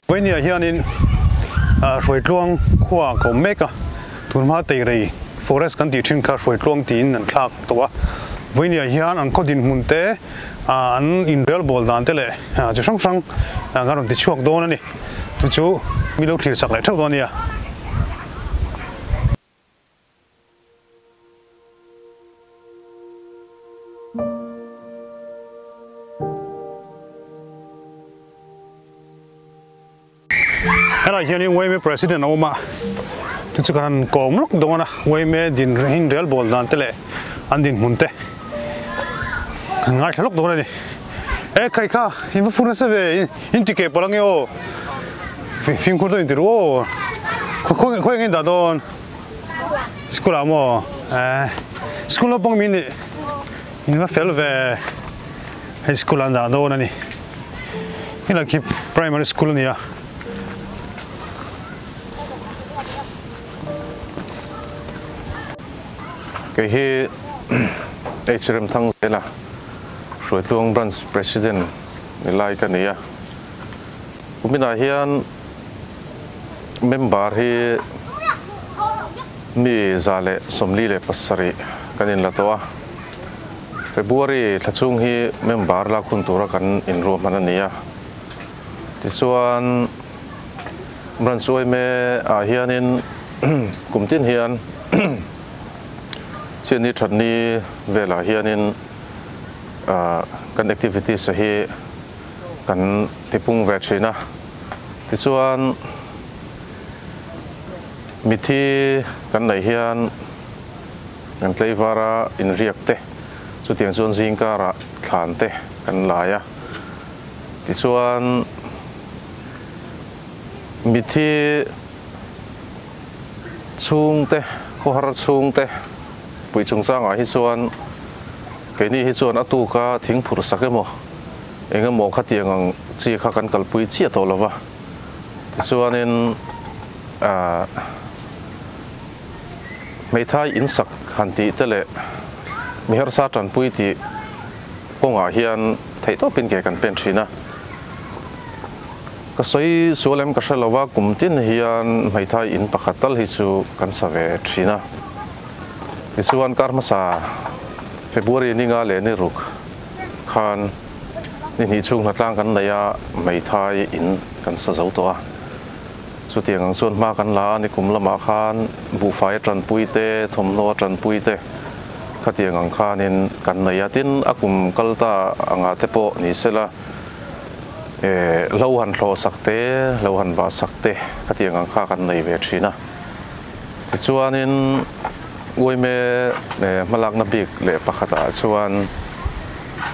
Vawinia hianin Hruaitluang khua ka awm mek a, tunhma Teirei Forest kan tih thin kha Hruaitluang tiin an thlak tawh a. Vawinia hian an khaw dinhmun te, an inrel bawl dan te leh chi hrang hrang kan rawn ti chhuak dawn a ni. Chu chu mi lo thlir sak leh theuh dawn a nia. Helai hianin Wayme President a awm a, chu chu kan han kawm lawk dawn a, Wayme din hin rel bawl dan te leh an dinhmun te kan ngaithla lawk dawn a ni. E khai kha in va phur nasa ve, in ti keh pawlh ange aw, fimkhur deuh in ti ru aw, khawi khawi nge in dah dawn? School ah maw? Eh, school naupang mi nih in va fel ve, hei school ah an dah dawn a ni. Helai khi primary school a ni a. Kei hi H Remthangzela Hruaitluang Branch President ni lai ka ni a. Kuminah hian member hi mi 147 kan inla tawh a. February thla chhung hi member lak hun tura kan inruahman a ni a. Tichuan Branch yma ah hianin kum tin hian Chiani Thatni velah hianin kan activities a hi kan tipung ve thin a. Tichuan mithi kan neih hian Kan tleivara inriak te, chutiang chuan zingkara thlan te kan lai a. Tichuan mithi chhungte, khawhar chhungte pui chungchangah hi chuan keini hi chuan a tuka thing phurh sak emaw eng emaw khatiang ang chi kha kan kalpui chiah tawh lo va. Tichuanin ahh. Hmeithai in sak han tih te leh mi harsa tanpui tih kawngah hian theihtawpin ke kan pen thin a. Ka sawi sual em ka hre lo a, kum tin hian hmeithai in pakhat tal hi chu kan sa ve thin a. Tichuan kar hmasa February ni nga leh ni ruk khan ni hnih chhung hnatlang kan nei a, hmeithai in kan sa zo tawh a. Chutiang ang chuan hma kan la a, nikum lamah khan buhfai a tanpui te, thawmhnaw a tanpui te khatiang ang khanin kan nei a. Tin, a kum kal ta angah te pawh ni sela, hlo han thlawh sak te, hlo han vah sak te khatiang ang kha kan nei ve thin a. Tichuanin Uaime hmalakna bik leh pakhatah chuan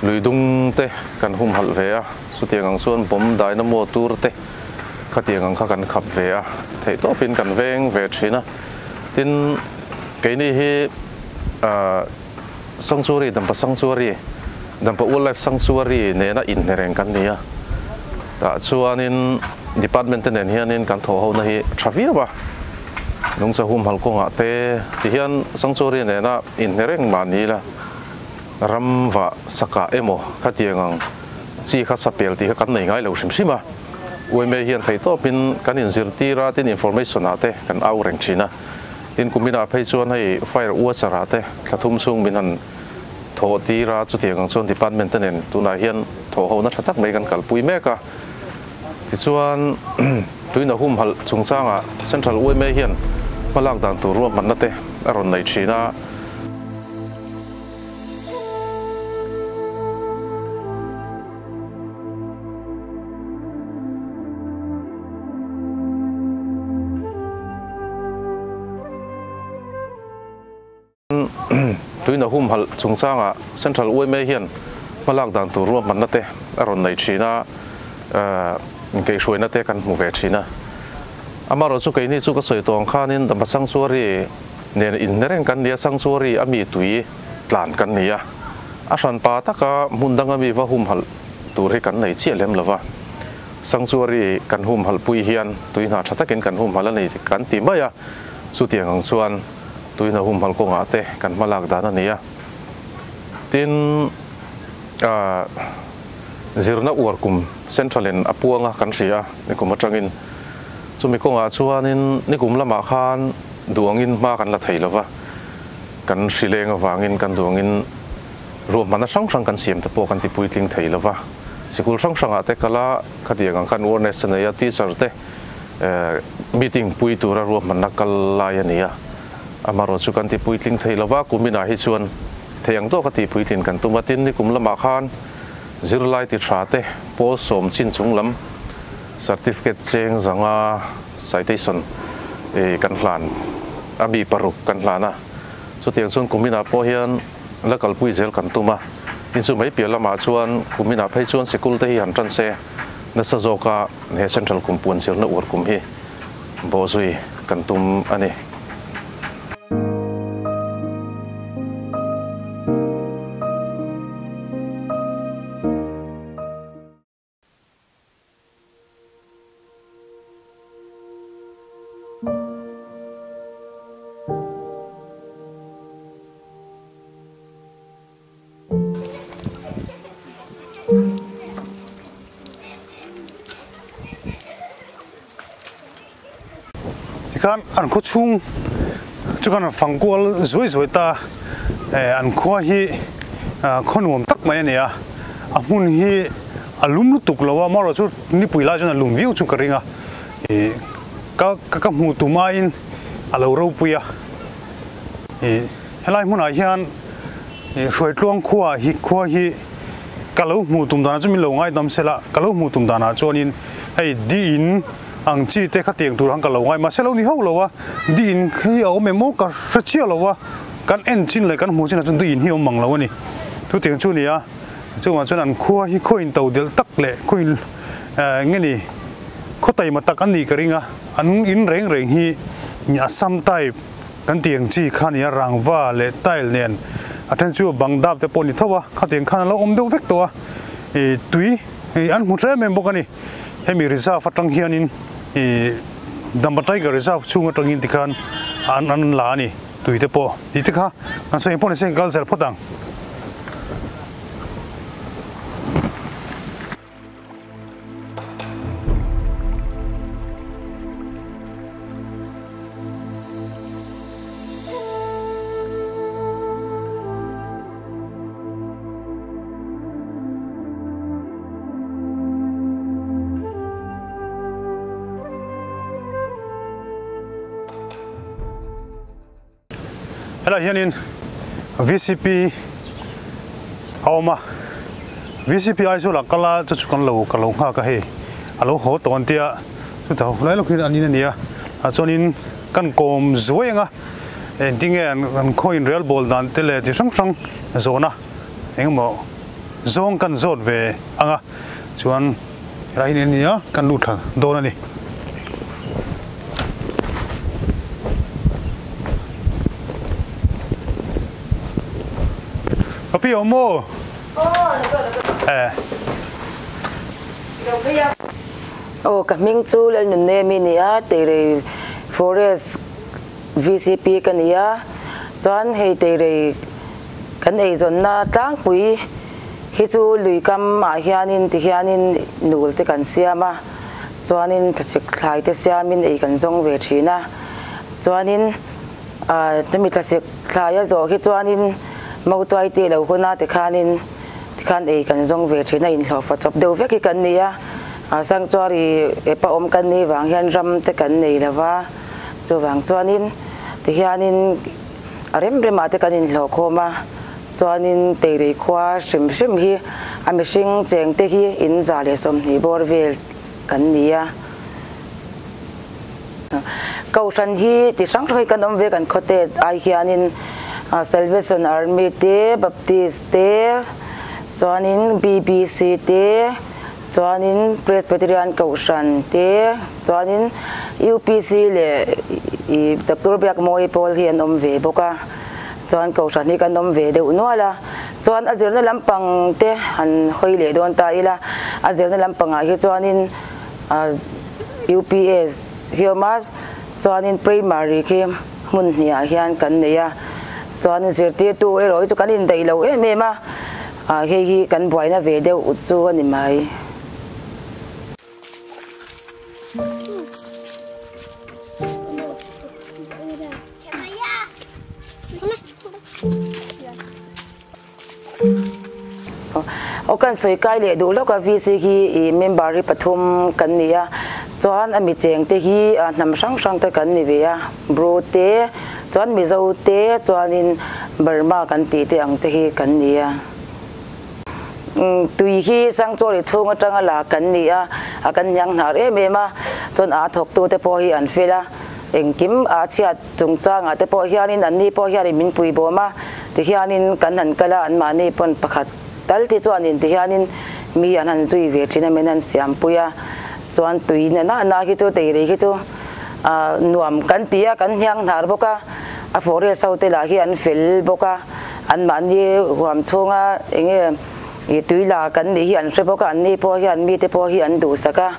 luidung te kan humhalh ve a, chutiang ang chuan bawm dynamo tur te, Khatiang ang kha kan khap ve a, theihtawpin kan veng ve thin a. Tin, keini hi Sanctuary, Dampa Sanctuary, Dampa Wildlife Sanctuary nena inhne reng kan ni a. Tah chuanin department te nen hianin kan thawh hona hi tha viau a. Nungcha humhal kawngah te tihian Sanctuary nena inhne reng mah ni ila ram vah sakah emaw khatiang ang chi kha sapel tih kha kan nei ngai lo hrim hrim a. Uaime hian theihtawpin kan inzirtir a, tin information ah te kan au reng thin a. Tin kuminah phei chuan hei fire watcher ah te thla thum chhung min han thawh tir a, chutiang ang chuan department te nen tunah hian thawh ho na tha tak mai kan kalpui mek a. Tichuan tuina humhalh chungchangah Central uaime hian hmalak dan tur ruahmanna te a rawn nei thin a. Tuina humhalh chungchangah Central yma hian hmalak dan tur ruahmanna te a rawn nei thin a, keihruaina te kan hmu ve thin a. Amaherawhchu chu keini chu ka sawi tawh ang khanin Dampa Sanctuary nen inhne reng kan ni a, Sanctuary a mi tui tlan kan ni a. A hranpa taka hmun danga mi va humhalh tur hi kan nei chiah lem lo va, sanctuary kan humhalh pui hian tui hna tha takin kan humhalh a ni kan ti mai a, chutiang ang chuan tui hna humhalh kawngah te kan hma lak dan a ni a. Tin, Zirna uar kum Central in a puang a kan hria a, nikum atangin chumi kawngah chuanin nikum lamah khan duangin hma kan la thei lova, kan hrileng avangin kan duangin ruahmanna hrang hrang kan siam te pawh kan ti puitling thei lova, sikul hrang hrangah te kala khatiang ang khan awareness te nei a, teacher te meeting pui tura ruahmanna kal lai a ni a, amaherawhchu chu kan ti puitling thei lova, kuminah hi chuan thei ang tawka ti puitlin kan tum a, tin nikum lamah khan Zirlai ti tha te pawl sawm chin chung lam certificate cheng zanga citation kan hlan a mi paruk kan hlan a, chutiang chuan kuminah pawh hian la kalpui zel kan tum a, tin chu mai piah lamah chuan kuminah phei chuan sikul te hi han tan se nasa zawka he central kum puan zirna uar kum hi bawhzui kan tum a ni. Tikhan an khaw chhung chu khan an fang kual zuai zuai ta an khua hi khaw nuam tak mai a ni a a hmun hi a lum lutuk lo a marawh chu nipui lai chuan a lum viau chu ka ring a ih ka ka hmuh tum aiin a lo ropui a ih helai hmunah hian ih hruaitluang khua hi khua hi ka lo hmuh tum danah chu min lo ngaidam se la ka lo hmuh tum danah chuanin hei diin ang chi te kha tiang tur ang ka lo ngai mahse lo ni hauh lo a diin hi a awm em aw ka hre chiah lo a kan en chin leh kan hmuh chinah chuan diin hi a awm mang lo a ni chutiang chu a ni a chuvang chuan an khua hi khaw in to delh tak leh khaw in nge ni khaw taima tak an nih ka ring a an in reng reng hi Assam type kan tih ang chi kha a ni a rangva leh tile nen a then chu bang dap te pawh a ni tho a khatiang khan a lo awm deuh vek tawh a ih tui an hmu tlem em bawk a ni. Hemi reserve atang hianin ih Damba Tiger Reserve chhung atangin tikhan an an la a ni tui te pawh tih te kha kan sawi pawh ni se kal zel phawt ang. Helai hianin VCP a awm a, VCP Aizawl ah kal a chu chu kan lo ka lo nghak a hei a lo haw tawh an tia chutah helai lawk hi an in a ni a ah chuanin kan kawm zuai ang a engtinge an khaw inrel bawl dan te leh chi hrang hrang zawhna engemaw zawng kan zawt ve ang a chuan helai hi nia kan lut thla dawn a ni. Ka pi awm maw? Eh. Aw ka hming chu Lalnunnem i ni a, Teirei Forest VCP ka ni a, chuan hei Teirei Kan eizawnna tlangpui hi chu lui kam ah hianin ti hianin nul te kan siam a, chuanin thlasik thlai te siamin ei kan zawng ve thin a, chuanin ah chumi thlasik thlai a zawh hi chuanin mautuai te lo hun a tikhanin tikhan ei kan zawng ve thin a, inhlawhfa chawp deuh vek hi kan ni a, ah sanctuary epa awm kan nih vang hian ram te kan nei lova, chuvang chuanin tihianin. A rem remah te kan inhlawh khawm a, chuanin Teirei khua hrim hrim hi a mihring cheng te hi in 120 bawr vel kan ni a. Kohhran hi ti hrang hrang hi kan awm ve kan khawte ai hianin Salvation Army te, Baptist te, chuanin BBC te, Chuanin Presbyterian Kohhran te, chuanin UPC leh i Doctor Biakmawii pawl hi an awm ve bawk a, chuan Kohhran hi kan awm ve deuh nual a, chuan a zirna lampang te han hawi leh dawn ta ila, a zirna lampangah hi chuanin UPS hi a awm a, chuanin Primary khi hmun hniah hian kan nei a, chuanin zirtirtu erawh hi chu kan indaih lo em em a. Hei hi kan buaina ve deuh chu a ni mai. Aw kan sawi kai leh duh lawk a VC hi ih member hi pathum kan ni a chuan a mi cheng te hi hnam hrang hrang te kan ni ve a Bru te chuan Mizo te chuanin Burma kan tih te ang te hi kan ni a tui hi sanctuary chhung atanga la kan ni a a kan hniang hnar em em a chuan a thawk tu te pawh hi an fel a engkim a chhiat Chungchangah te pawh hianin anni pawh hianin min pui bawm a, tihianin kan han kal a, anmahni pawn pakhat tal te chuanin tihianin mi an han zui ve thin a, min han siampui a, chuan tui na na na hi chu teirei hi chu ah nuam kan ti a, kan hniang hnar bawk a, a forest ho te lah hi an fel bawk a, anmahni huam chhunga eng nge ih tui la kan nih hi an hre bawk a, anni pawh hian mite pawh hi an duhsak a,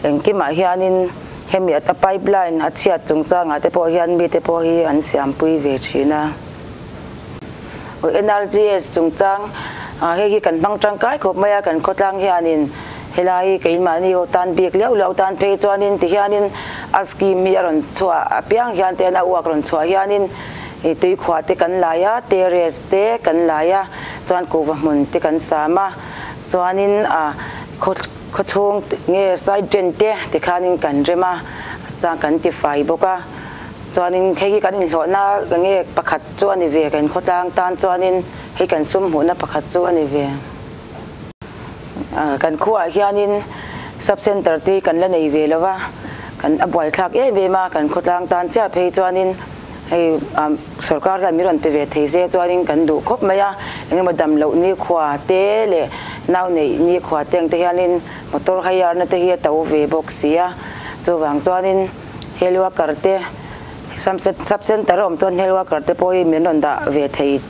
engkimah hianin. Hemi ata pipeline a chhiat chungchangah te pawh hian mite pawh hi an siampui ve thin a. NRGS chungchang hei hi kan hmang tangkai khawp mai a, kan khawtlang hianin helai keimahni ho tan bik leuh leuh tan phei chuanin tihianin a scheme hi a rawn chhuah apiang hian te a uak rawn chhuah hianin tuikhuah te kan lai a, terrace te kan lai a, chuan kuhva hmun te kan sam a, chuanin a khaw. Khawchhung nge side drain te tikhanin kan rem a, chuan kan ti fai bawk a, chuanin hei hi kan inhlawhna nge pakhat chu a ni ve, kan khawtlang tan chuanin hei kan sum hmuhna pakhat chu a ni ve. Kan khuaah hianin sub center te kan la nei ve lo va, kan a buaithlak em em a, kan khawtlang tan chiah phei chuanin hei sorkar hian min rawn pe ve thei se chuanin kan duh khawp mai a, engemaw dam loh nikhua te leh nau neih nikhua te ang te hianin motor hire na te hi a to ve bawk si a, chuvang chuanin health worker te sub center a awm chuan health worker te pawh hi min rawn dah ve thei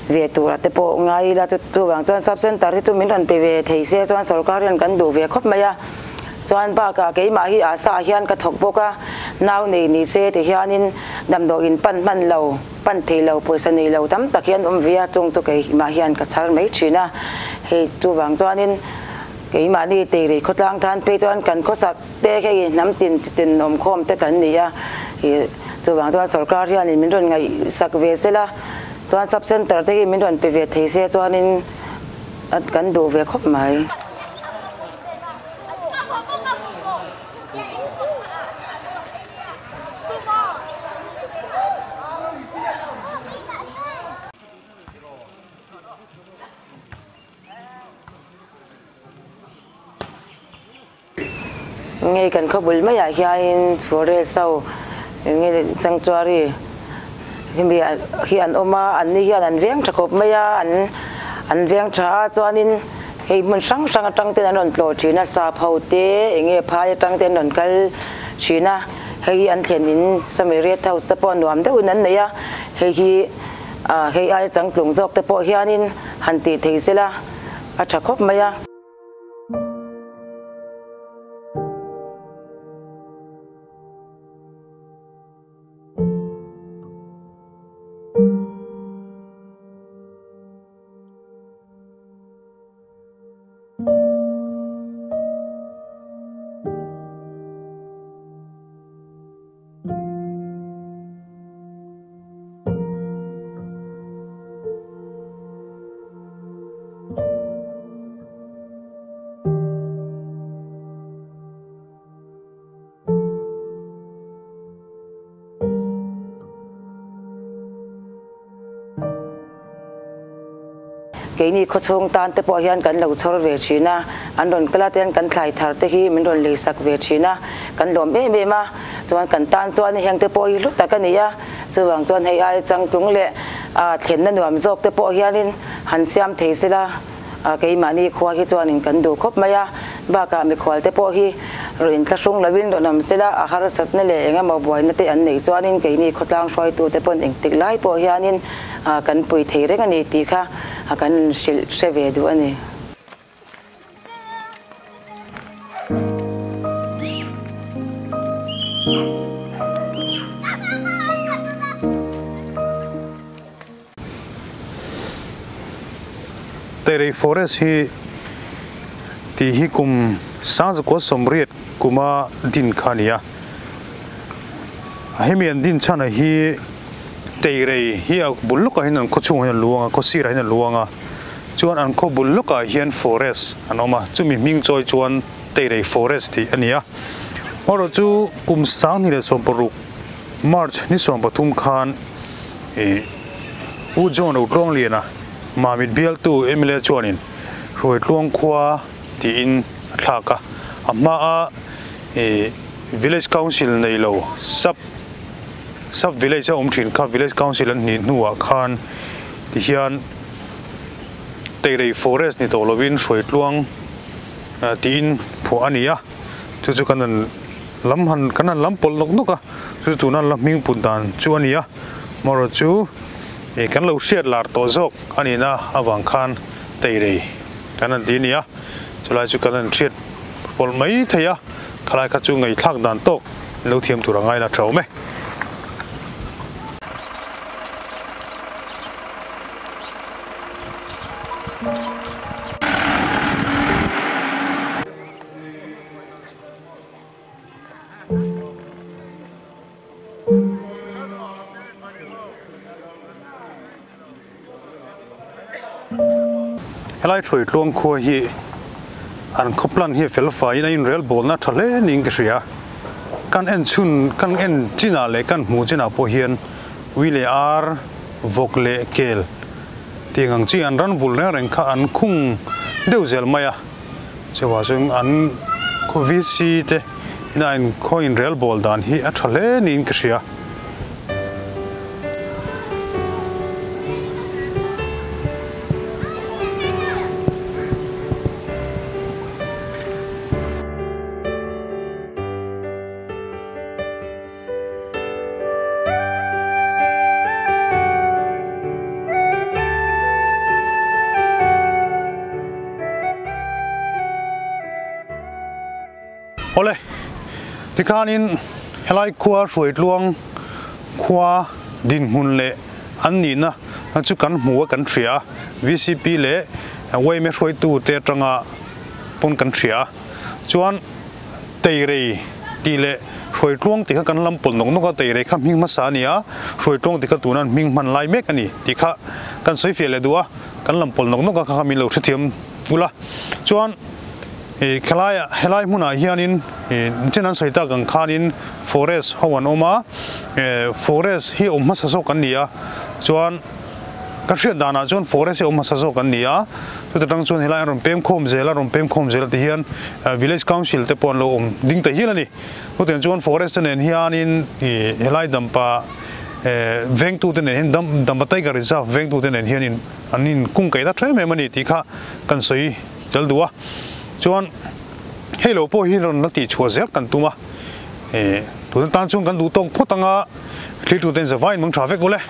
ve turah te pawh ngai ila chuvang chuan sub center hi chu min rawn pe ve thei se chuan sorkar hian kan duh ve khawp mai a. Chuan bakah keimah hi asa ah hian ka thawk bawk a, nau nei ni se ti hianin damdawiin pan hman lo, pan thei lo, pawisa nei lo tam tak hian awm ve a, chung chu keimah hian ka chhar mai thin a. Hei chuvang chuanin keimahni teirei khawtlang than phei chuan kan khawsak te hei hnam tin chi tin awmkhawm te kan ni a, ih chuvang chuan sorkar hianin min rawn ngaihsak ve sela, chuan sub center te hi min rawn pe ve thei se chuanin kan duh ve khawp mai. Ngei kan khaw bul maiah hianin forest ho enge sanctuary hemi hi an awm a anni hian an veng tha khawp mai a an an veng tha a chuanin hei hmun hrang hrang atang ten an rawn tlawh thin a sap ho te enge phai atang te an rawn kal thin a hei hi an thlen in sawmi red house te pawh nuam deuhin an nei a hei hi ah hei aia changtlung zawk te pawh hianin han tih thei sela a tha khawp mai a. Keini khawchhung tan te pawh hian kan lo chhawr ve thin a, an rawn kal a te hian kan thlai thar te hi min rawn lei sak ve thin a, kan lawm em em a, chuan kan tan chuan heng te pawh hi hlu tak a ni a, chuvang chuan hei ai changtlung leh thlenna nuam zawk te pawh hianin han siam thei sela. Keimahni khua hi chuanin kan duh khawp mai a, bakah mikhual te pawh hi rawn inthlahrung lovin rawn awm sela, a harsatna leh eng emaw buaina te an neih chuanin keini khawtlang hruaitu te pawn engtik lai pawh hianin kan pui thei reng a ni tih kha kan hrilh hre ve duh a ni. Teirei Forest hi tih hi kum 1980 kuma din kha a ni a. Hemi an din chhan hi Teirei hi a bul lawkah hian an khaw chhungah hian a luang a, khaw sirah hian a luang a. Chuan an khaw bul lawkah hian forest an awm a, chumi hming chawi chuan Teirei Forest tih a ni a. Amaherawh chu kum 2016 March ni 13 khan ih U John Rotluangliana Mamit bialtu mla chuanin Hruaitluang khua tiin a thlak a, a hmaa ih Village Council nei lo sub sub village a awm thin kha Village Council an hnih hnuah khan tihian Teirei Forest ni tawh lovin Hruaitluang tiin phuah a ni a, chu chu kan han lam han kan han lam pawlh nawk nawk a, chu chu tuna la hming put dan chu a ni a, amaherawh chu ih kan lo hriat lar tawh zawk a nihna avang khan Teirei kan han ti a ni a, chulai chu kan han hriat pawlh mai thei a, khalai kha chu ngaihthlak dan tawk lo thiam tur a ngai la tha awm e. Helai Thruaitluang khua hi an khaw plan hi fel faiin a inrel bawlna tha hle niin ka hria. Kan en chhun kan en chinah leh kan hmuh chinah pawh hian ui leh ar, vawk leh kel tih ang chi an ran vul reng reng kha an khung deuh zel mai a. Chuvah chuan an khaw VC te ina in khaw inrel bawl dan hi a tha hle niin ka hria. Awle, tikhanin helai khua Hruaitluang khua dinhmun leh an nihna chu kan hmu a kan hria a, VCP leh yma hruaitute atanga pawn kan hria a, chuan Teirei tih leh Hruaitluang tih kha kan lam pawlh nawk nawk a, Teirei kha hming hmasa a ni a, Hruaitluang tih kha tuna an hming hman lai mek a ni tih kha kan sawi fiah leh duh a, kan lam pawlh nawk nawk a kha kha min lo hrethiam ula. Chuan ih khelaiah helai hmunah hianin ih chen an sawi tak ang khanin forest ho an awm a, eh forest hi awm hmasa zawk an ni a, chuan Ka hriat danah chuan forest hi awm hmasa zawk an ni a, chuta tang chuan helai an rawn pem khawm zel a, rawn pem khawm zel a ti hian village council te pawh an lo awm ding ta hial a ni. Chutiang chuan forest te nen hianin ih helai dampa eh vengtu te nen hian dam dampa tiger reserve vengtu te nen hianin an in kung kaih ta tha em em a ni tih kha kan sawi tel duh a. Chuan hei lo pawh hi rawn la tih chhuah zel kan tum a, ih tuna tan chuan kan duh tawk phawt anga thlir tuten zavaiin mang tha vek ule.